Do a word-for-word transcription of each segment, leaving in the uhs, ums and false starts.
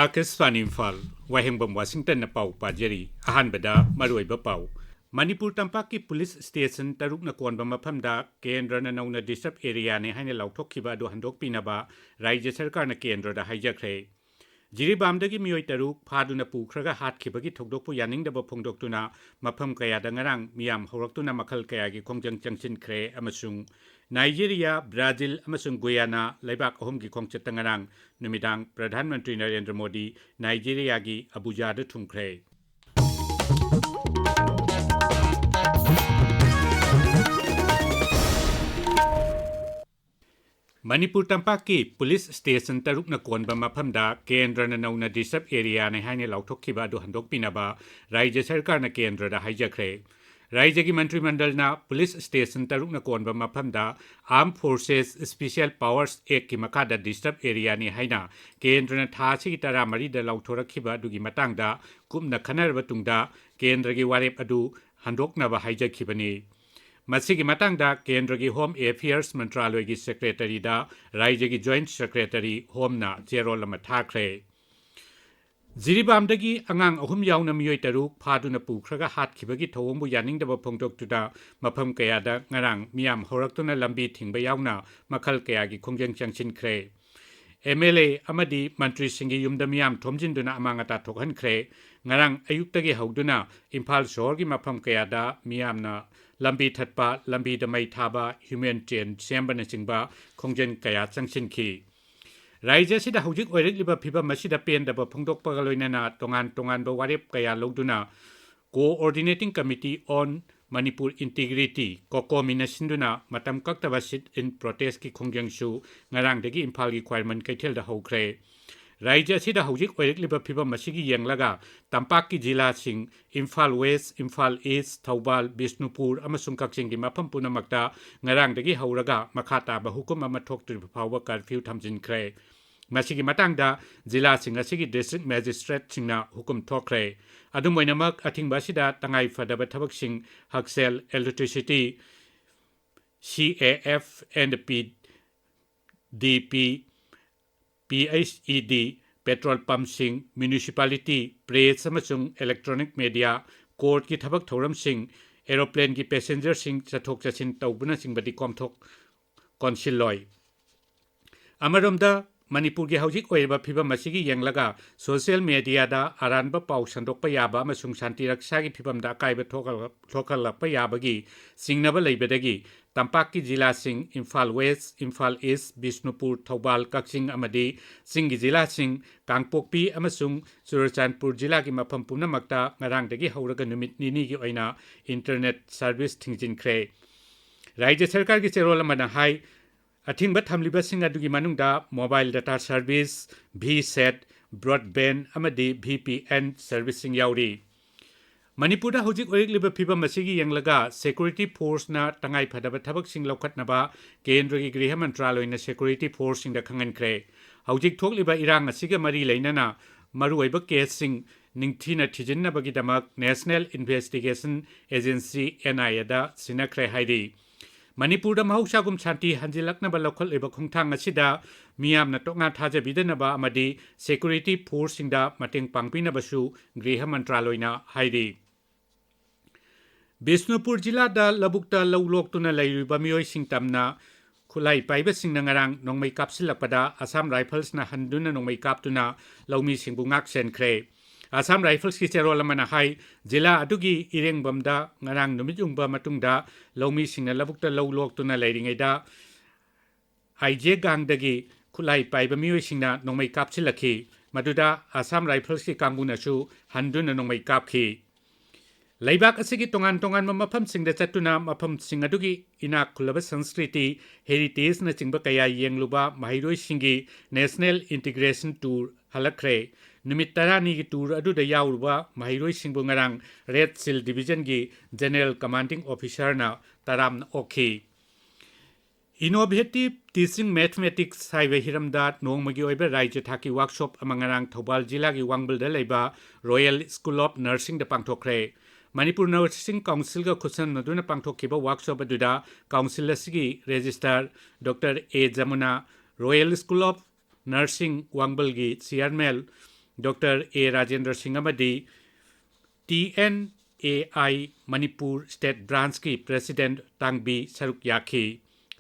ꯑꯥꯀꯥꯁꯕꯥꯅꯤ ꯏꯝꯐꯥꯜ, ꯋꯥꯍꯦꯡꯕꯝ ꯋꯥꯁꯤꯡꯇꯟꯅ ꯄꯥꯎ ꯄꯥꯖꯔꯤ꯫ ꯑꯍꯥꯟꯕꯗ ꯃꯔꯨꯑꯣꯏꯕ ꯄꯥꯎ꯫ ꯃꯅꯤꯄꯨꯔ ꯇꯝꯄꯥꯛꯀꯤ ꯄꯨꯂꯤꯁ ꯁ꯭ꯇꯦꯁꯟ ꯇꯔꯨꯛꯅ ꯀꯣꯟꯕ ꯃꯐꯝꯗ ꯀꯦꯟꯗ꯭ꯔꯅ ꯅꯧꯅ ꯗꯤꯁꯇꯔꯕ ꯑꯦꯔꯤꯌꯥꯅꯤ ꯍꯥꯏꯅ ꯂꯥꯎꯊꯣꯛꯈꯤꯕ ꯑꯗꯨ ꯍꯟꯗꯣꯛꯄꯤꯅꯕ ꯔꯥꯖ꯭ꯌ ꯁꯔꯀꯥꯔꯅ ꯀꯦꯟꯗ꯭ꯔꯗ ꯍꯥꯏꯖꯈ꯭ꯔꯦ꯫ ꯖꯤꯔꯤꯕꯥꯝꯗꯒꯤ ꯃꯤꯑꯣꯏ ꯇꯔꯨꯛ ꯐꯥꯗꯨꯅ ꯄꯨꯈ꯭ꯔꯒ ꯍꯥꯠꯈꯤꯕꯒꯤ ꯊꯧꯗꯣꯛꯄꯨ ꯌꯥꯅꯤꯡꯗꯕ ꯐꯣꯡꯗꯣꯛꯇꯨꯅ ꯃꯐꯝ ꯀꯌꯥꯗ ꯉꯔꯥꯡ ꯃꯤꯌꯥꯝ ꯍꯧꯔꯛꯇꯨꯅ ꯃꯈꯜ ꯀꯌꯥꯒꯤ ꯈꯣꯡꯖꯪ ꯆꯪꯁꯤꯟꯈ꯭ꯔꯦ ꯑꯃꯁꯨꯡ ꯅꯥꯏꯖꯦꯔꯤꯌꯥ, ꯕ꯭ꯔꯥꯖꯤꯜ ꯑꯃꯁꯨꯡ ꯒꯨꯌꯥꯅꯥ ꯂꯩꯕꯥꯛ ꯑꯍꯨꯝꯒꯤ ꯈꯣꯡꯆꯠꯇ ꯉꯔꯥꯡ ꯅꯨꯃꯤꯗꯥꯡ ꯄ꯭ꯔꯙꯥꯟ ꯃꯟꯇ꯭ꯔꯤ ꯅꯔꯦꯟꯗ꯭ꯔ ꯃꯣꯗꯤ ꯅꯥꯏꯖꯦꯔꯤꯌꯥꯒꯤ ꯑꯕꯨꯖꯥꯗ ꯊꯨꯡꯈ꯭ꯔꯦ꯫ ꯃꯅꯤꯄꯨꯔ ꯇꯝꯄꯥꯛꯀꯤ ꯄꯨꯂꯤꯁ ꯁ꯭ꯇꯦꯁꯟ ꯇꯔꯨꯛꯅ ꯀꯣꯟꯕ ꯃꯐꯝꯗ ꯀꯦꯟꯗ꯭ꯔꯅ ꯅꯧꯅ ꯗꯤꯁꯇꯔꯕ ꯑꯦꯔꯤꯌꯥꯅꯤ ꯍꯥꯏꯅ ꯂꯥꯎꯊꯣꯛꯈꯤꯕ ꯑꯗꯨ ꯍꯟꯗꯣꯛꯄꯤꯅꯕ ꯔꯥꯖ꯭ꯌ ꯁꯔꯀꯥꯔꯅ ꯀꯦꯟꯗ꯭ꯔꯗ ꯍꯥꯏꯖꯈ꯭ꯔꯦ꯫ ꯔꯥꯖ꯭ꯌꯒꯤ ꯃꯟꯇ꯭ꯔꯤ ꯃꯟꯗꯜꯅ ꯄꯨꯂꯤꯁ ꯁ꯭ꯇꯦꯁꯟ ꯇꯔꯨꯛꯅ ꯀꯣꯟꯕ ꯃꯐꯝꯗ Armed Forces Special Powers Actꯀꯤ ꯃꯈꯥꯗ ꯗꯤꯁꯇꯔꯕ ꯑꯦꯔꯤꯌꯥꯅꯤ ꯍꯥꯏꯅ ꯀꯦꯟꯗ꯭ꯔꯅ ꯊꯥ ꯑꯁꯤꯒꯤ ꯇꯔꯥꯃꯔꯤꯗ ꯂꯥꯎꯊꯣꯔꯛꯈꯤꯕ ꯑꯗꯨꯒꯤ ꯃꯇꯥꯡꯗ ꯀꯨꯞꯅ ꯈꯟꯅꯔꯕ ꯇꯨꯡꯗ ꯀꯦꯟꯗ꯭ꯔꯒꯤ ꯋꯥꯔꯦꯞ ꯑꯗꯨ ꯍꯟꯗꯣꯛꯅꯕ ꯍꯥꯏꯖꯈꯤꯕꯅꯤ꯫ ꯃꯁꯤꯒꯤ ꯃꯇꯥꯡꯗ ꯀꯦꯟꯗ꯭ꯔꯒꯤ ꯍꯣꯝ ꯑꯦꯐꯤꯌꯔꯁ ꯃꯟꯇ꯭ꯔꯥꯂꯣꯏꯒꯤ ꯁꯦꯀ꯭ꯔꯦꯇꯔꯤꯗ ꯔꯥꯖ꯭ꯌꯒꯤ ꯖꯣꯏꯟꯠ ꯁꯦꯀ꯭ꯔꯦꯇꯔꯤ ꯍꯣꯝꯅ ꯆꯦꯔꯣꯜ ꯑꯃ ꯊꯥꯈ꯭ꯔꯦ꯫ ꯖꯤꯔꯤꯕꯥꯝꯗꯒꯤ ꯑꯉꯥꯡ ꯑꯍꯨꯝ ꯌꯥꯎꯅ ꯃꯤꯑꯣꯏ ꯇꯔꯨꯛ ꯐꯥꯗꯨꯅ ꯄꯨꯈ꯭ꯔꯒ ꯍꯥꯠꯈꯤꯕꯒꯤ ꯊꯧꯑꯣꯡꯕꯨ ꯌꯥꯅꯤꯡꯗꯕ ꯐꯣꯡꯗꯣꯛꯇꯨꯅ ꯃꯐꯝ ꯀꯌꯥꯗ ꯉꯔꯥꯡ ꯃꯤꯌꯥꯝ ꯍꯧꯔꯛꯇꯨꯅ ꯂꯝꯕꯤ ꯊꯤꯡꯕ ꯌꯥꯎꯅ ꯃꯈꯜ ꯀꯌꯥꯒꯤ ꯈꯣꯡꯖꯪ ꯆꯪꯁꯤꯟꯈ꯭ꯔꯦ꯫ ꯑꯦꯝ ꯑꯦꯜ ꯑꯦ ꯑꯃꯗꯤ ꯃꯟꯇ꯭ꯔꯤꯁꯤꯡꯒꯤ ꯌꯨꯝꯗ ꯃꯤꯌꯥꯝ ꯊꯣꯝꯖꯤꯟꯗꯨꯅ ꯑꯃꯥꯡ ꯑꯇꯥ ꯊꯣꯛꯍꯟꯈ꯭ꯔꯦ꯫ ꯉꯔꯥꯡ ꯑꯌꯨꯛꯇꯒꯤ ꯍꯧꯗꯨꯅ ꯏꯝꯐꯥꯜ ꯁꯍꯔꯒꯤ ꯃꯐꯝ ꯀꯌꯥꯗ ꯃꯤꯌꯥꯝꯅ ꯂꯝꯕꯤ ꯊꯠꯄ, ꯂꯝꯕꯤꯗ ꯃꯩ ꯊꯥꯕ, ꯍ꯭ꯌꯨꯃꯦꯟ ꯇ꯭ꯔꯦꯟ ꯁꯦꯝꯕꯅꯆꯤꯡꯕ ꯈꯣꯡꯖꯪ ꯀꯌꯥ ꯆꯪꯁꯤꯟꯈꯤ꯫ ꯔꯥꯖ꯭ꯌ ꯑꯁꯤꯗ ꯍꯧꯖꯤꯛ ꯑꯣꯏꯔꯛꯂꯤꯕ ꯐꯤꯚꯝ ꯑꯁꯤꯗ ꯄꯦꯟꯗꯕ ꯐꯣꯡꯗꯣꯛꯄꯒ ꯂꯣꯏꯅꯅ ꯇꯣꯉꯥꯟ ꯇꯣꯉꯥꯟꯕ ꯋꯥꯔꯦꯞ ꯀꯌꯥ ꯂꯧꯗꯨꯅ Coordinating Committee on Manipur Integrity, ꯀꯣꯀꯣꯃꯤꯅ ꯁꯤꯟꯗꯨꯅ ꯃꯇꯝ ꯀꯛꯇꯕ sit-in protestꯀꯤ ꯈꯣꯡꯖꯪꯁꯨ ꯉꯔꯥꯡꯗꯒꯤ ꯏꯝꯐꯥꯜꯒꯤ ꯈ꯭ꯋꯥꯏꯔꯝꯕꯟ ꯀꯩꯊꯦꯜꯗ ꯍꯧꯈ꯭ꯔꯦ꯫ ꯔꯥꯖ꯭ꯌ ꯑꯁꯤꯗ ꯍꯧꯖꯤꯛ ꯑꯣꯏꯔꯛꯂꯤꯕ ꯐꯤꯚꯝ ꯑꯁꯤꯒꯤ ꯌꯦꯡꯂꯒ ꯇꯝꯄꯥꯛꯀꯤ ꯖꯤꯂꯥꯁꯤꯡ ꯏꯝꯐꯥꯜ ꯋꯦꯁ, ꯏꯝꯐꯥꯜ ꯏꯁ, ꯊꯧꯕꯥꯜ, ꯕꯤꯁꯅꯨꯄꯨꯔ ꯑꯃꯁꯨꯡ ꯀꯛꯆꯤꯡꯒꯤ ꯃꯐꯝ ꯄꯨꯝꯅꯃꯛꯇ ꯉꯔꯥꯡꯗꯒꯤ ꯍꯧꯔꯒ ꯃꯈꯥ ꯇꯥꯕ ꯍꯨꯀꯨꯝ ꯑꯃ ꯊꯣꯛꯇ꯭ꯔꯤꯕ ꯐꯥꯎꯕ ꯀꯔꯐ꯭ꯌꯨ ꯊꯝꯖꯤꯟꯈ꯭ꯔꯦ꯫ ꯃꯁꯤꯒꯤ ꯃꯇꯥꯡꯗ ꯖꯤꯂꯥꯁꯤꯡ ꯑꯁꯤꯒꯤ ꯗꯤꯁꯇ꯭ꯔꯤꯛ ꯃꯦꯖꯤꯁꯇ꯭ꯔꯦꯠꯁꯤꯡꯅ ꯍꯨꯀꯨꯝ ꯊꯣꯛꯈ꯭ꯔꯦ꯫ ꯑꯗꯨꯝ ꯑꯣꯏꯅꯃꯛ, ꯑꯊꯤꯡꯕ ꯑꯁꯤꯗ ꯇꯉꯥꯏ ꯐꯗꯕ ꯊꯕꯛꯁꯤꯡ ꯍꯛꯁꯦꯜ, electricity, C A F and P D P, P H E D, petrol pumpꯁꯤꯡ, municipality, press ꯑꯃꯁꯨꯡ electronic media, courtꯀꯤ ꯊꯕꯛ ꯊꯧꯔꯝꯁꯤꯡ, aeroplaneꯒꯤ passengerꯁꯤꯡ ꯆꯠꯊꯣꯛ ꯆꯠꯁꯤꯟ ꯇꯧꯕꯅꯆꯤꯡꯕꯗꯤ ꯀꯣꯝꯊꯣꯛ ꯀꯣꯟꯁꯤꯜꯂꯣꯏ꯫ ꯑꯃꯔꯣꯝꯗ, ꯃꯅꯤꯄꯨꯔꯒꯤ ꯍꯧꯖꯤꯛ ꯑꯣꯏꯔꯤꯕ ꯐꯤꯕꯝ ꯑꯁꯤꯒꯤ ꯌꯦꯡꯂꯒ social mediaꯗ ꯑꯔꯥꯟꯕ ꯄꯥꯎ ꯁꯟꯗꯣꯛꯄ ꯌꯥꯕ ꯑꯃꯁꯨꯡ ꯁꯥꯟꯇꯤ ꯔꯛꯁꯥꯒꯤ ꯐꯤꯕꯝꯗ ꯑꯀꯥꯏꯕ ꯊꯣꯛꯍꯜ-, ꯊꯣꯛꯍꯜꯂꯛꯄ ꯌꯥꯕꯒꯤ ꯆꯤꯡꯅꯕ ꯂꯩꯕꯗꯒꯤ ꯇꯝꯄꯥꯛꯀꯤ ꯖꯤꯂꯥꯁꯤꯡ ꯏꯝꯐꯥꯜ West, ꯏꯝꯐꯥꯜ East, ꯕꯤꯁꯅꯨꯄꯨꯔ, ꯊꯧꯕꯥꯜ, ꯀꯛꯆꯤꯡ ꯑꯃꯗꯤ ꯆꯤꯡꯒꯤ ꯖꯤꯂꯥꯁꯤꯡ ꯀꯥꯡꯄꯣꯛꯄꯤ ꯑꯃꯁꯨꯡ ꯆꯨꯔꯆꯥꯟꯄꯨꯔ ꯖꯤꯂꯥꯒꯤ ꯃꯐꯝ ꯄꯨꯝꯅꯃꯛꯇ ꯉꯔꯥꯡꯗꯒꯤ ꯍꯧꯔꯒ ꯅꯨꯃꯤꯠ ꯅꯤꯅꯤꯒꯤ ꯑꯣꯏꯅ internet service ꯊꯤꯡꯖꯤꯟꯈ꯭ꯔꯦ꯫ ꯔꯥꯖ꯭ꯌ ꯁꯔꯀꯥꯔꯒꯤ ꯆꯦꯔꯣꯜ ꯑꯃꯅ ꯍꯥꯏ, ꯑꯊꯤꯡꯕ ꯊꯝꯂꯤꯕꯁꯤꯡ ꯑꯗꯨꯒꯤ ꯃꯅꯨꯡꯗ mobile data service, VSAT, broadband ꯑꯃꯗꯤ VPN serviceꯁꯤꯡ ꯌꯥꯎꯔꯤ꯫ ꯃꯅꯤꯄꯨꯔꯗ ꯍꯧꯖꯤꯛ ꯑꯣꯏꯔꯛꯂꯤꯕ ꯐꯤꯕꯝ ꯑꯁꯤꯒꯤ ꯌꯦꯡꯂꯒ security forceꯅ ꯇꯉꯥꯏ ꯐꯗꯕ ꯊꯕꯛꯁꯤꯡ ꯂꯧꯈꯠꯅꯕ ꯀꯦꯟꯗ꯭ꯔꯒꯤ ꯒ꯭ꯔꯤꯍ ꯃꯟꯇ꯭ꯔꯥꯂꯣꯏꯅ security forceꯁꯤꯡꯗ ꯈꯪꯍꯟꯈ꯭ꯔꯦ꯫ ꯍꯧꯖꯤꯛ ꯊꯣꯛꯂꯤꯕ ꯏꯔꯥꯡ ꯑꯁꯤꯒ ꯃꯔꯤ ꯂꯩꯅꯅ ꯃꯔꯨꯑꯣꯏꯕ caseꯁꯤꯡ ꯅꯤꯡꯊꯤꯅ ꯊꯤꯖꯤꯟꯅꯕꯒꯤꯗꯃꯛ National Investigation Agency, NIAꯗ ꯁꯤꯟꯅꯈ꯭ꯔꯦ ꯍꯥꯏꯔꯤ꯫ ꯃꯅꯤꯄꯨꯔꯗ ꯃꯍꯧꯁꯥꯒꯨꯝ ꯁꯥꯟꯇꯤ ꯍꯟꯖꯤꯜꯂꯛꯅꯕ ꯂꯧꯈꯠꯂꯤꯕ ꯈꯣꯡꯊꯥꯡ ꯑꯁꯤꯗ ꯃꯤꯌꯥꯝꯅ ꯇꯣꯛꯅꯥ ꯊꯥꯖꯕꯤꯗꯅꯕ ꯑꯃꯗꯤ security forceꯁꯤꯡꯗ ꯃꯇꯦꯡ ꯄꯥꯡꯕꯤꯅꯕꯁꯨ ꯒ꯭ꯔꯤꯍ ꯃꯟꯇ꯭ꯔꯥꯂꯣꯏꯅ ꯍꯥꯏꯔꯤ꯫ ꯕꯤꯁꯅꯨꯄꯨꯔ ꯖꯤꯂꯥꯗ ꯂꯧꯕꯨꯛꯇ ꯂꯧ ꯂꯣꯛꯇꯨꯅ ꯂꯩꯔꯤꯕ ꯃꯤꯑꯣꯏꯁꯤꯡ ꯇꯝꯅ ꯈꯨꯠꯂꯥꯏ ꯄꯥꯏꯕꯁꯤꯡꯅ ꯉꯔꯥꯡ ꯅꯣꯡꯃꯩ ꯀꯥꯞꯁꯤꯜꯂꯛꯄꯗ Assam Riflesꯅ ꯍꯟꯗꯨꯅ ꯅꯣꯡꯃꯩ ꯀꯥꯞꯇꯨꯅ ꯂꯧꯃꯤꯁꯤꯡꯕꯨ ꯉꯥꯛ ꯁꯦꯟꯈ꯭ꯔꯦ꯫ Assam Riflesꯀꯤ ꯆꯦꯔꯣꯜ ꯑꯃꯅ ꯍꯥꯏ, ꯖꯤꯂꯥ ꯑꯗꯨꯒꯤ ꯏꯔꯦꯡꯕꯝꯗ ꯉꯔꯥꯡ ꯅꯨꯃꯤꯠ ꯌꯨꯡꯕ ꯃꯇꯨꯡꯗ ꯂꯧꯃꯤꯁꯤꯡꯅ ꯂꯧꯕꯨꯛꯇ ꯂꯧ ꯂꯣꯛꯇꯨꯅ ꯂꯩꯔꯤꯉꯩꯗ ꯑꯥꯏꯖꯦꯒꯥꯡꯗꯒꯤ ꯈꯨꯠꯂꯥꯏ ꯄꯥꯏꯕ ꯃꯤꯑꯣꯏꯁꯤꯡꯅ ꯅꯣꯡꯃꯩ ꯀꯥꯞꯁꯤꯜꯂꯛꯈꯤ꯫ ꯃꯗꯨꯗ Assam Riflesꯀꯤ ꯀꯥꯡꯕꯨꯅꯁꯨ ꯍꯟꯗꯨꯅ ꯅꯣꯡꯃꯩ ꯀꯥꯞꯈꯤ꯫ ꯂꯩꯕꯥꯛ ꯑꯁꯤꯒꯤ ꯇꯣꯉꯥꯟ ꯇꯣꯉꯥꯟꯕ ꯃꯐꯝꯁꯤꯡꯗ ꯆꯠꯇꯨꯅ ꯃꯐꯝꯁꯤꯡ ꯑꯗꯨꯒꯤ ꯏꯅꯥꯛ ꯈꯨꯜꯂꯕ ꯁꯪꯁꯀ꯭ꯔꯤꯇꯤ, heritageꯅꯆꯤꯡꯕ ꯀꯌꯥ ꯌꯦꯡꯂꯨꯕ ꯃꯍꯩꯔꯣꯏꯁꯤꯡꯒꯤ National Integration Tour ꯍꯜꯂꯛꯈ꯭ꯔꯦ꯫ ꯅꯨꯃꯤꯠ ꯇꯔꯥꯅꯤꯒꯤ tour ꯑꯗꯨꯗ ꯌꯥꯎꯔꯨꯕ ꯃꯍꯩꯔꯣꯏꯁꯤꯡꯕꯨ ꯉꯔꯥꯡ Red Shield Divisionꯒꯤ General Commanding Officerꯅ ꯇꯔꯥꯝꯅ ꯑꯣꯛꯈꯤ꯫ Innovative Teaching Mathematics ꯍꯥꯏꯕ ꯍꯤꯔꯝꯗ ꯅꯣꯡꯃꯒꯤ ꯑꯣꯏꯕ ꯔꯥꯖ꯭ꯌ ꯊꯥꯛꯀꯤ workshop ꯑꯃ ꯉꯔꯥꯡ ꯊꯧꯕꯥꯜ ꯖꯤꯂꯥꯒꯤ ꯋꯥꯡꯕꯜꯗ ꯂꯩꯕ Royal School of Nursingꯗ ꯄꯥꯡꯊꯣꯛꯈ꯭ꯔꯦ꯫ Manipur Nursing Councilꯒ ꯈꯨꯠꯁꯝꯅꯗꯨꯅ ꯄꯥꯡꯊꯣꯛꯈꯤꯕ workshop ꯑꯗꯨꯗ council ꯑꯁꯤꯒꯤ registrar Doctor A Jamuna, Royal School of nursing ꯋꯥꯡꯕꯜꯒꯤ chairman doctor A Rajendra Singh ꯑꯃꯗꯤ T N A I Manipur state ꯕ꯭ꯔꯥꯟꯁꯀꯤ ꯄ꯭ꯔꯦꯁꯤꯗꯦꯟꯠ ꯇꯥꯡꯕꯤ ꯁꯔꯨꯛ ꯌꯥꯈꯤ꯫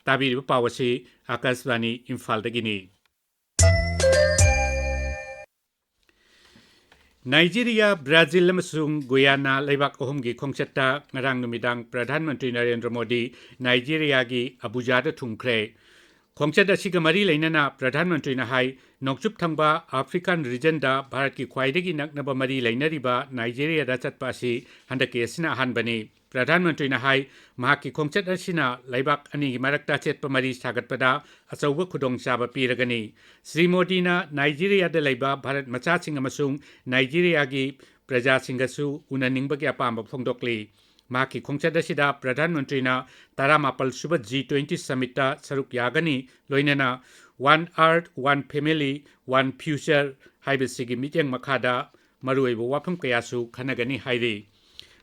ꯇꯥꯕꯤꯔꯤꯕ ꯄꯥꯎ ꯑꯁꯤ ꯑꯥꯀꯥꯁꯕꯥꯅꯤ ꯏꯝꯐꯥꯜꯗꯒꯤꯅꯤ꯫ ꯅꯥꯏꯖꯦꯔꯤꯌꯥ, ꯕ꯭ꯔꯥꯖꯤꯜ ꯑꯃꯁꯨꯡ ꯒꯨꯌꯥꯅꯥ ꯂꯩꯕꯥꯛ ꯑꯍꯨꯝꯒꯤ ꯈꯣꯡꯆꯠꯇ ꯉꯔꯥꯡ ꯅꯨꯃꯤꯗꯥꯡ ꯄ꯭ꯔꯙꯥꯟ ꯃꯟꯇ꯭ꯔꯤ ꯅꯔꯦꯟꯗ꯭ꯔ ꯃꯣꯗꯤ ꯅꯥꯏꯖꯦꯔꯤꯌꯥꯒꯤ ꯑꯕꯨꯖꯥꯗ ꯊꯨꯡꯈ꯭ꯔꯦ꯫ ꯈꯣꯡꯆꯠ ꯑꯁꯤꯒ ꯃꯔꯤ ꯂꯩꯅꯅ ꯄ꯭ꯔꯙꯥꯟ ꯃꯟꯇ꯭ꯔꯤꯅ ꯍꯥꯏ, ꯅꯣꯡꯆꯨꯞ ꯊꯪꯕ ꯑꯐ꯭ꯔꯤꯀꯥꯟ ꯔꯤꯖꯟꯗ ꯚꯥꯔꯠꯀꯤ ꯈ꯭ꯋꯥꯏꯗꯒꯤ ꯅꯛꯅꯕ ꯃꯔꯤ ꯂꯩꯅꯔꯤꯕ ꯅꯥꯏꯖꯦꯔꯤꯌꯥꯗ ꯆꯠꯄ ꯑꯁꯤ ꯍꯟꯗꯛꯀꯤ ꯑꯁꯤꯅ ꯑꯍꯥꯟꯕꯅꯤ꯫ ꯄ꯭ꯔꯙꯥꯟ ꯃꯟꯇ꯭ꯔꯤꯅ ꯍꯥꯏ, ꯃꯍꯥꯛꯀꯤ ꯈꯣꯡꯆꯠ ꯑꯁꯤꯅ ꯂꯩꯕꯥꯛ ꯑꯅꯤꯒꯤ ꯃꯔꯛꯇ ꯑꯆꯦꯠꯄ ꯃꯔꯤ ꯁꯥꯒꯠꯄꯗ ꯑꯆꯧꯕ ꯈꯨꯗꯣꯡꯆꯥꯕ ꯄꯤꯔꯒꯅꯤ꯫ ꯁ꯭ꯔꯤ ꯃꯣꯗꯤꯅ ꯅꯥꯏꯖꯦꯔꯤꯌꯥꯗ ꯂꯩꯕ ꯚꯥꯔꯠ ꯃꯆꯥꯁꯤꯡ ꯑꯃꯁꯨꯡ ꯅꯥꯏꯖꯦꯔꯤꯌꯥꯒꯤ ꯄ꯭ꯔꯖꯥꯁꯤꯡꯒꯁꯨ ꯎꯅꯅꯤꯡꯕꯒꯤ ꯑꯄꯥꯝꯕ ꯐꯣꯡꯗꯣꯛꯂꯤ꯫ ꯃꯍꯥꯛꯀꯤ ꯈꯣꯡꯆꯠ ꯑꯁꯤꯗ ꯄ꯭ꯔꯙꯥꯟ ꯃꯟꯇ꯭ꯔꯤꯅ ꯇꯔꯥꯃꯥꯄꯜ ꯁꯨꯕ ꯖꯤ ꯇ꯭ꯋꯦꯟꯇꯤ ꯁꯃꯤꯠꯇ ꯁꯔꯨꯛ ꯌꯥꯒꯅꯤ, ꯂꯣꯏꯅꯅ One Earth, One Family, One Future ꯍꯥꯏꯕꯁꯤꯒꯤ ꯃꯤꯠꯌꯦꯡ ꯃꯈꯥꯗ ꯃꯔꯨꯑꯣꯏꯕ ꯋꯥꯐꯝ ꯀꯌꯥꯁꯨ ꯈꯟꯅꯒꯅꯤ ꯍꯥꯏꯔꯤ꯫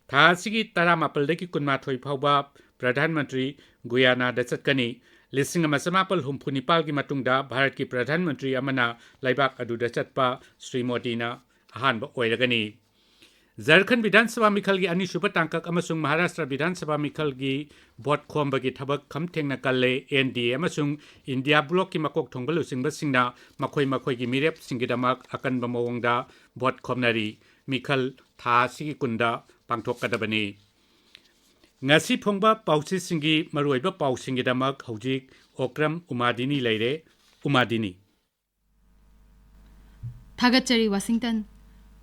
ꯊꯥ ꯑꯁꯤꯒꯤ ꯇꯔꯥꯃꯥꯄꯜꯗꯒꯤ ꯀꯨꯟꯃꯥꯊꯣꯏ ꯐꯥꯎꯕ ꯄ꯭ꯔꯙꯥꯟ ꯃꯟꯇ꯭ꯔꯤ ꯒꯨꯌꯥꯅꯥꯗ ꯆꯠꯀꯅꯤ꯫ ꯂꯤꯁꯤꯡ ꯑꯃ ꯆꯃꯥꯄꯜ ꯍꯨꯝꯐꯨ ꯅꯤꯄꯥꯜꯒꯤ ꯃꯇꯨꯡꯗ ꯚꯥꯔꯠꯀꯤ ꯄ꯭ꯔꯙꯥꯟ ꯃꯟꯇ꯭ꯔꯤ ꯑꯃꯅ ꯂꯩꯕꯥꯛ ꯑꯗꯨꯗ ꯆꯠꯄ ꯁ꯭ꯔꯤ ꯃꯣꯗꯤꯅ ꯑꯍꯥꯟꯕ ꯑꯣꯏꯔꯒꯅꯤ꯫ ꯖꯔꯈꯟ ꯕꯤꯙꯥꯟ ꯁꯚꯥ ꯃꯤꯈꯜꯒꯤ ꯑꯅꯤꯁꯨꯕ ꯇꯥꯡꯀꯛ ꯑꯃꯁꯨꯡ ꯃꯍꯥꯔꯥꯁꯇ꯭ꯔ ꯕꯤꯙꯥꯟ ꯁꯚꯥ ꯃꯤꯈꯜꯒꯤ ꯚꯣꯠ ꯈꯣꯝꯕꯒꯤ ꯊꯕꯛ ꯈꯝ ꯊꯦꯡꯅ ꯀꯜꯂꯦ꯫ ꯑꯦꯟ ꯗꯤ ꯑꯦ ꯑꯃꯁꯨꯡ ꯏꯟꯗꯤꯌꯥ ꯕ꯭ꯂꯣꯛꯀꯤ ꯃꯀꯣꯛ ꯊꯣꯡꯕ ꯂꯨꯆꯤꯡꯕꯁꯤꯡꯅ ꯃꯈꯣꯏ ꯃꯈꯣꯏꯒꯤ ꯃꯤꯔꯦꯞꯁꯤꯡꯒꯤꯗꯃꯛ ꯑꯀꯟꯕ ꯃꯑꯣꯡꯗ ꯚꯣꯠ ꯈꯣꯝꯅꯔꯤ꯫ ꯃꯤꯈꯜ ꯊꯥ ꯑꯁꯤꯒꯤ ꯀꯨꯟꯗ ꯄꯥꯡꯊꯣꯛꯀꯗꯕꯅꯤ꯫ ꯉꯁꯤ ꯐꯣꯡꯕ ꯄꯥꯎꯆꯦꯁꯤꯡꯒꯤ ꯃꯔꯨꯑꯣꯏꯕ ꯄꯥꯎꯁꯤꯡꯒꯤꯗꯃꯛ ꯍꯧꯖꯤꯛ ꯑꯣꯀ꯭ꯔꯝ ꯎꯃꯥꯗꯤꯅꯤ ꯂꯩꯔꯦ꯫ ꯎꯃꯥꯗꯤꯅꯤ꯫ ꯊꯥꯒꯠꯆꯔꯤ, ꯋꯥꯁꯤꯡꯇꯟ꯫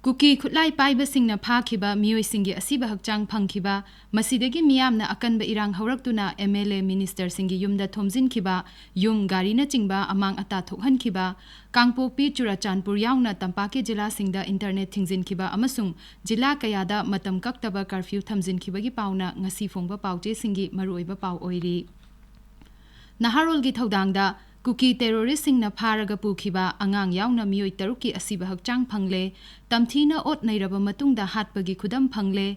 ꯀꯨꯀꯤ ꯈꯨꯠꯂꯥꯏ ꯄꯥꯏꯕꯁꯤꯡꯅ ꯐꯥꯈꯤꯕ ꯃꯤꯑꯣꯏꯁꯤꯡꯒꯤ ꯑꯁꯤꯕ ꯍꯛꯆꯥꯡ ꯐꯪꯈꯤꯕ, ꯃꯁꯤꯗꯒꯤ ꯃꯤꯌꯥꯝꯅ ꯑꯀꯟꯕ ꯏꯔꯥꯡ ꯍꯧꯔꯛꯇꯨꯅ ꯑꯦꯝ ꯑꯦꯜ ꯑꯦ, ꯃꯤꯅꯤꯁꯇꯔꯁꯤꯡꯒꯤ ꯌꯨꯝꯗ ꯊꯣꯝꯖꯤꯟꯈꯤꯕ, ꯌꯨꯝ, ꯒꯥꯔꯤꯅꯆꯤꯡꯕ ꯑꯃꯥꯡ ꯑꯇꯥ ꯊꯣꯛꯍꯟꯈꯤꯕ, ꯀꯥꯡꯄꯣꯛꯄꯤ, ꯆꯨꯔꯥꯆꯥꯟꯄꯨꯔ ꯌꯥꯎꯅ ꯇꯝꯄꯥꯛꯀꯤ ꯖꯤꯂꯥꯁꯤꯡꯗ ꯏꯟꯇꯔꯅꯦꯠ ꯊꯤꯡꯖꯤꯟꯈꯤꯕ ꯑꯃꯁꯨꯡ ꯖꯤꯂꯥ ꯀꯌꯥꯗ ꯃꯇꯝ ꯀꯛꯇꯕ ꯀꯔꯐ꯭ꯌꯨ ꯊꯝꯖꯤꯟꯈꯤꯕꯒꯤ ꯄꯥꯎꯅ ꯉꯁꯤ ꯐꯣꯡꯕ ꯄꯥꯎꯆꯦꯁꯤꯡꯒꯤ ꯃꯔꯨꯑꯣꯏꯕ ꯄꯥꯎ ꯑꯣꯏꯔꯤ꯫ ꯅꯍꯥꯔꯣꯜꯒꯤ ꯊꯧꯗꯥꯡꯗ ꯀꯨꯀꯤ ꯇꯦꯔꯣꯔꯤꯁꯁꯤꯡꯅ ꯐꯥꯔꯒ ꯄꯨꯈꯤꯕ ꯑꯉꯥꯡ ꯌꯥꯎꯅ ꯃꯤꯑꯣꯏ ꯇꯔꯨꯛꯀꯤ ꯑꯁꯤꯕ ꯍꯛꯆꯥꯡ ꯐꯪꯂꯦ꯫ ꯇꯝꯊꯤꯅ ꯑꯣꯠ ꯅꯩꯔꯕ ꯃꯇꯨꯡꯗ ꯍꯥꯠꯄꯒꯤ ꯈꯨꯗꯝ ꯐꯪꯂꯦ꯫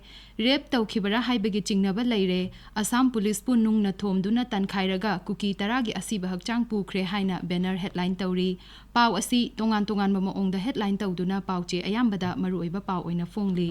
ꯔꯦꯞ ꯇꯧꯈꯤꯕꯔꯥ ꯍꯥꯏꯕꯒꯤ ꯆꯤꯡꯅꯕ ꯂꯩꯔꯦ꯫ ꯑꯁꯥꯝ ꯄꯨꯂꯤꯁꯄꯨ ꯅꯨꯡꯅ ꯊꯣꯝꯗꯨꯅ ꯇꯥꯟꯈꯥꯏꯔꯒ ꯀꯨꯀꯤ ꯇꯔꯥꯒꯤ ꯑꯁꯤꯕ ꯍꯛꯆꯥꯡ ꯄꯨꯈ꯭ꯔꯦ ꯍꯥꯏꯅ ꯕꯦꯅꯔ ꯍꯦꯗꯂꯥꯏꯟ ꯇꯧꯔꯤ꯫ ꯄꯥꯎ ꯑꯁꯤ ꯇꯣꯉꯥꯟ ꯇꯣꯉꯥꯟꯕ ꯃꯑꯣꯡꯗ ꯍꯦꯗꯂꯥꯏꯟ ꯇꯧꯗꯨꯅ ꯄꯥꯎꯆꯦ ꯑꯌꯥꯝꯕꯗ ꯃꯔꯨꯑꯣꯏꯕ ꯄꯥꯎ ꯑꯣꯏꯅ ꯐꯣꯡꯂꯤ꯫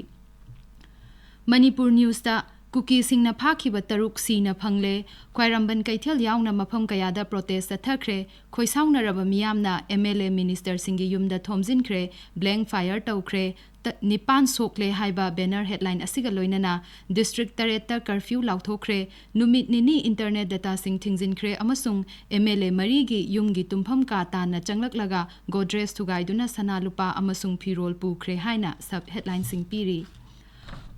ꯃꯅꯤꯄꯨꯔ ꯅ꯭ꯌꯨꯁꯇ ꯀꯨꯀꯤꯁꯤꯡꯅ ꯐꯥꯈꯤꯕ ꯇꯔꯨꯛ ꯁꯤꯅ ꯐꯪꯂꯦ꯫ ꯈ꯭ꯋꯥꯏꯔꯝꯕꯟ ꯀꯩꯊꯦꯜ ꯌꯥꯎꯅ ꯃꯐꯝ ꯀꯌꯥꯗ ꯄ꯭ꯔꯣꯇꯦꯁ ꯆꯠꯊꯈ꯭ꯔꯦ꯫ ꯈꯣꯏꯁꯥꯎꯅꯔꯕ ꯃꯤꯌꯥꯝꯅ ꯑꯦꯝ ꯑꯦꯜ ꯑꯦ ꯃꯤꯅꯤꯁꯇꯔꯁꯤꯡꯒꯤ ꯌꯨꯝꯗ ꯊꯣꯝꯖꯤꯟꯈ꯭ꯔꯦ, ꯕ꯭ꯂꯦꯡ ꯐꯥꯌꯔ ꯇꯧꯈ꯭ꯔꯦ, ꯇ-, ꯅꯤꯄꯥꯟ ꯁꯣꯛꯂꯦ ꯍꯥꯏꯕ ꯕꯦꯅꯔ ꯍꯦꯗꯂꯥꯏꯟ ꯑꯁꯤꯒ ꯂꯣꯏꯅꯅ ꯗꯤꯁꯇ꯭ꯔꯤꯛ ꯇꯔꯦꯠꯇ ꯀꯔꯐ꯭ꯌꯨ ꯂꯥꯎꯊꯣꯛꯈ꯭ꯔꯦ꯫ ꯅꯨꯃꯤꯠ ꯅꯤꯅꯤ ꯏꯟꯇꯔꯅꯦꯠ ꯗꯇꯥꯁꯤꯡ ꯊꯤꯡꯖꯤꯟꯈ꯭ꯔꯦ ꯑꯃꯁꯨꯡ ꯑꯦꯝ ꯑꯦꯜ ꯑꯦ ꯃꯔꯤꯒꯤ ꯌꯨꯝꯒꯤ ꯇꯨꯝꯐꯝ ꯀꯥ ꯇꯥꯟꯅ ꯆꯪꯂꯛꯂꯒ ꯒꯣꯗ꯭ꯔꯦꯖ ꯊꯨꯒꯥꯏꯗꯨꯅ ꯁꯅꯥ ꯂꯨꯄꯥ ꯑꯃꯁꯨꯡ ꯐꯤꯔꯣꯜ ꯄꯨꯈ꯭ꯔꯦ ꯍꯥꯏꯅ ꯁꯕ ꯍꯦꯗꯂꯥꯏꯟꯁꯤꯡ ꯄꯤꯔꯤ꯫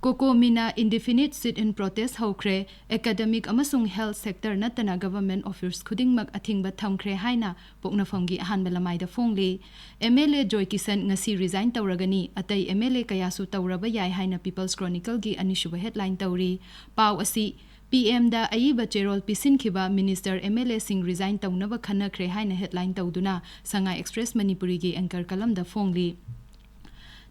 ꯀꯣꯀꯣꯃꯤꯅ indefinite sit in protest ꯍꯧꯈ꯭ꯔꯦ꯫ ꯑꯦꯀꯥꯗꯃꯤꯛ ꯑꯃꯁꯨꯡ ꯍꯦꯜꯊ ꯁꯦꯛꯇꯔ ꯅꯠꯇꯅ ꯒꯚꯔꯟꯃꯦꯟꯠ ꯑꯣꯐꯤꯁ ꯈꯨꯗꯤꯡꯃꯛ ꯑꯊꯤꯡꯕ ꯊꯝꯈ꯭ꯔꯦ ꯍꯥꯏꯅ ꯄꯣꯛꯅꯐꯝꯒꯤ ꯑꯍꯥꯟꯕ ꯂꯃꯥꯏꯗ ꯐꯣꯡꯂꯤ꯫ ꯑꯦꯝ ꯑꯦꯜ ꯑꯦ ꯖꯣꯏ ꯀꯤꯁꯟ ꯉꯁꯤ ꯔꯤꯖꯥꯏꯟ ꯇꯧꯔꯒꯅꯤ, ꯑꯇꯩ ꯑꯦꯝ ꯑꯦꯜ ꯑꯦ ꯀꯌꯥꯁꯨ ꯇꯧꯔꯕ ꯌꯥꯏ ꯍꯥꯏꯅ ꯄꯤꯄꯜꯁ ꯀ꯭ꯔꯣꯅꯤꯀꯜꯒꯤ ꯑꯅꯤꯁꯨꯕ ꯍꯦꯗꯂꯥꯏꯟ ꯇꯧꯔꯤ꯫ ꯄꯥꯎ ꯑꯁꯤ ꯄꯤ ꯑꯦꯝꯗ ꯑꯏꯕ ꯆꯦꯔꯣꯜ ꯄꯤꯁꯤꯟꯈꯤꯕ ꯃꯤꯅꯤꯁꯇꯔ ꯑꯦꯝ ꯑꯦꯜ ꯑꯦꯁꯤꯡ ꯔꯤꯖꯥꯏꯟ ꯇꯧꯅꯕ ꯈꯟꯅꯈ꯭ꯔꯦ ꯍꯥꯏꯅ ꯍꯦꯗꯂꯥꯏꯟ ꯇꯧꯗꯨꯅ ꯁꯉꯥꯏ ꯑꯦꯛꯁꯄ꯭ꯔꯦꯁ ꯃꯅꯤꯄꯨꯔꯤꯒꯤ ꯑꯦꯡꯀꯔ ꯀꯂꯝꯗ ꯐꯣꯡꯂꯤ꯫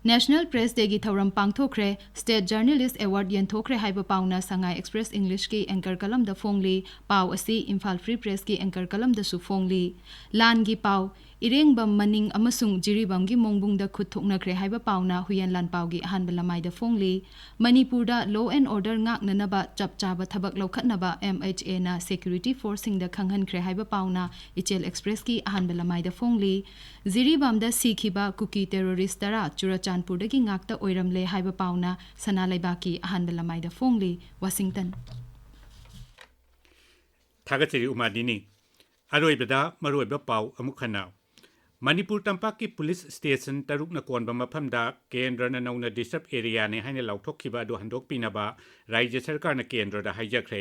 ꯅꯦꯁꯅꯦꯜ ꯄ꯭ꯔꯦꯁ ꯗꯦꯒꯤ ꯊꯧꯔꯝ ꯄꯥꯡꯊꯣꯛꯈ꯭ꯔꯦ꯫ ꯁ꯭ꯇꯦꯠ ꯖꯔꯅꯦꯂꯤꯁ ꯑꯦꯋꯥꯔꯗ ꯌꯦꯟꯊꯣꯛꯈ꯭ꯔꯦ ꯍꯥꯏꯕ ꯄꯥꯎꯅ ꯁꯉꯥꯏ ꯑꯦꯛꯁꯄ꯭ꯔꯦꯁ ꯏꯪꯂꯤꯁꯀꯤ ꯑꯦꯡꯀꯔ ꯀꯂꯝꯗ ꯐꯣꯡꯂꯤ꯫ ꯄꯥꯎ ꯑꯁꯤ ꯏꯝꯐꯥꯜ ꯐ꯭ꯔꯤ ꯄ꯭ꯔꯦꯁꯀꯤ ꯑꯦꯡꯀꯔ ꯀꯂꯝꯗꯁꯨ ꯐꯣꯡꯂꯤ꯫ ꯂꯥꯟꯒꯤ ꯄꯥꯎ, ꯏꯔꯦꯡꯕꯝ ꯃꯅꯤꯡ ꯑꯃꯁꯨꯡ ꯖꯤꯔꯤꯕꯥꯝꯒꯤ ꯃꯣꯡꯕꯨꯡꯗ ꯈꯨꯠ ꯊꯣꯛꯅꯈ꯭ꯔꯦ ꯍꯥꯏꯕ ꯄꯥꯎꯅ ꯍꯨꯏꯌꯦꯟ ꯂꯥꯟꯄꯥꯎꯒꯤ ꯑꯍꯥꯟꯕ ꯂꯃꯥꯏꯗ ꯐꯣꯡꯂꯤ꯫ ꯃꯅꯤꯄꯨꯔꯗ law and order ꯉꯥꯛꯅꯅꯕ ꯆꯞ ꯆꯥꯕ ꯊꯕꯛ ꯂꯧꯈꯠꯅꯕ ꯑꯦꯝ ꯑꯩꯆ ꯑꯦꯅ ꯁꯦꯀ꯭ꯌꯨꯔꯤꯇꯤ ꯐꯣꯔꯁꯁꯤꯡꯗ ꯈꯪꯍꯟꯈ꯭ꯔꯦ ꯍꯥꯏꯕ ꯄꯥꯎꯅ ꯏꯆꯦꯜ ꯑꯦꯛꯁꯄ꯭ꯔꯦꯁꯀꯤ ꯑꯍꯥꯟꯕ ꯂꯃꯥꯏꯗ ꯐꯣꯡꯂꯤ꯫ ꯖꯤꯔꯤꯕꯥꯝꯗ ꯁꯤꯈꯤꯕ ꯀꯨꯀꯤ ꯇꯦꯔꯣꯔꯤꯁ ꯇꯔꯥ ꯆꯨꯔꯆꯥꯟꯄꯨꯔꯗꯒꯤ ꯉꯥꯛꯇ ꯑꯣꯏꯔꯝꯂꯦ ꯍꯥꯏꯕ ꯄꯥꯎꯅ ꯁꯅꯥ ꯂꯩꯕꯥꯛꯀꯤ ꯑꯍꯥꯟꯕ ꯂꯃꯥꯏꯗ ꯐꯣꯡꯂꯤ꯫ ꯋꯥꯁꯤꯡꯇꯟ꯫ ꯊꯥꯒꯠꯆꯔꯤ ꯎꯃꯥꯗꯤꯅꯤ꯫ ꯑꯔꯣꯏꯕꯗ ꯃꯔꯨꯑꯣꯏꯕ ꯄꯥꯎ ꯑꯃꯨꯛ ꯍꯟꯅ꯫ ꯃꯅꯤꯄꯨꯔ ꯇꯝꯄꯥꯛꯀꯤ ꯄꯨꯂꯤꯁ ꯁ꯭ꯇꯦꯁꯟ ꯇꯔꯨꯛꯅ ꯀꯣꯟꯕ ꯃꯐꯝꯗ ꯀꯦꯟꯗ꯭ꯔꯅ ꯅꯧꯅ ꯗꯤꯁꯇꯔꯕ ꯑꯦꯔꯤꯌꯥꯅꯤ ꯍꯥꯏꯅ ꯂꯥꯎꯊꯣꯛꯈꯤꯕ ꯑꯗꯨ ꯍꯟꯗꯣꯛꯄꯤꯅꯕ ꯔꯥꯖ꯭ꯌ ꯁꯔꯀꯥꯔꯅ ꯀꯦꯟꯗ꯭ꯔꯗ ꯍꯥꯏꯖꯈ꯭ꯔꯦ꯫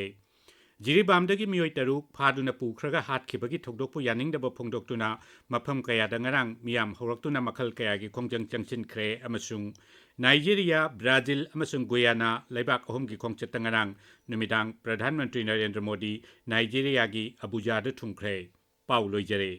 ꯖꯤꯔꯤꯕꯥꯝꯗꯒꯤ ꯃꯤꯑꯣꯏ ꯇꯔꯨꯛ ꯐꯥꯗꯨꯅ ꯄꯨꯈ꯭ꯔꯒ ꯍꯥꯠꯈꯤꯕꯒꯤ ꯊꯧꯗꯣꯛꯄꯨ ꯌꯥꯅꯤꯡꯗꯕ ꯐꯣꯡꯗꯣꯛꯇꯨꯅ ꯃꯐꯝ ꯀꯌꯥꯗ ꯉꯔꯥꯡ ꯃꯤꯌꯥꯝ ꯍꯧꯔꯛꯇꯨꯅ ꯃꯈꯜ ꯀꯌꯥꯒꯤ ꯈꯣꯡꯖꯪ ꯆꯪꯁꯤꯟꯈ꯭ꯔꯦ ꯑꯃꯁꯨꯡ ꯅꯥꯏꯖꯦꯔꯤꯌꯥ, ꯕ꯭ꯔꯥꯖꯤꯜ ꯑꯃꯁꯨꯡ ꯒꯨꯌꯥꯅꯥ ꯂꯩꯕꯥꯛ ꯑꯍꯨꯝꯒꯤ ꯈꯣꯡꯆꯠꯇ ꯉꯔꯥꯡ ꯅꯨꯃꯤꯗꯥꯡ ꯄ꯭ꯔꯙꯥꯟ ꯃꯟꯇ꯭ꯔꯤ ꯅꯔꯦꯟꯗ꯭ꯔ ꯃꯣꯗꯤ ꯅꯥꯏꯖꯦꯔꯤꯌꯥꯒꯤ ꯑꯕꯨꯖꯥꯗ ꯊꯨꯡꯈ꯭ꯔꯦ꯫ ꯄꯥꯎ ꯂꯣꯏꯖꯔꯦ꯫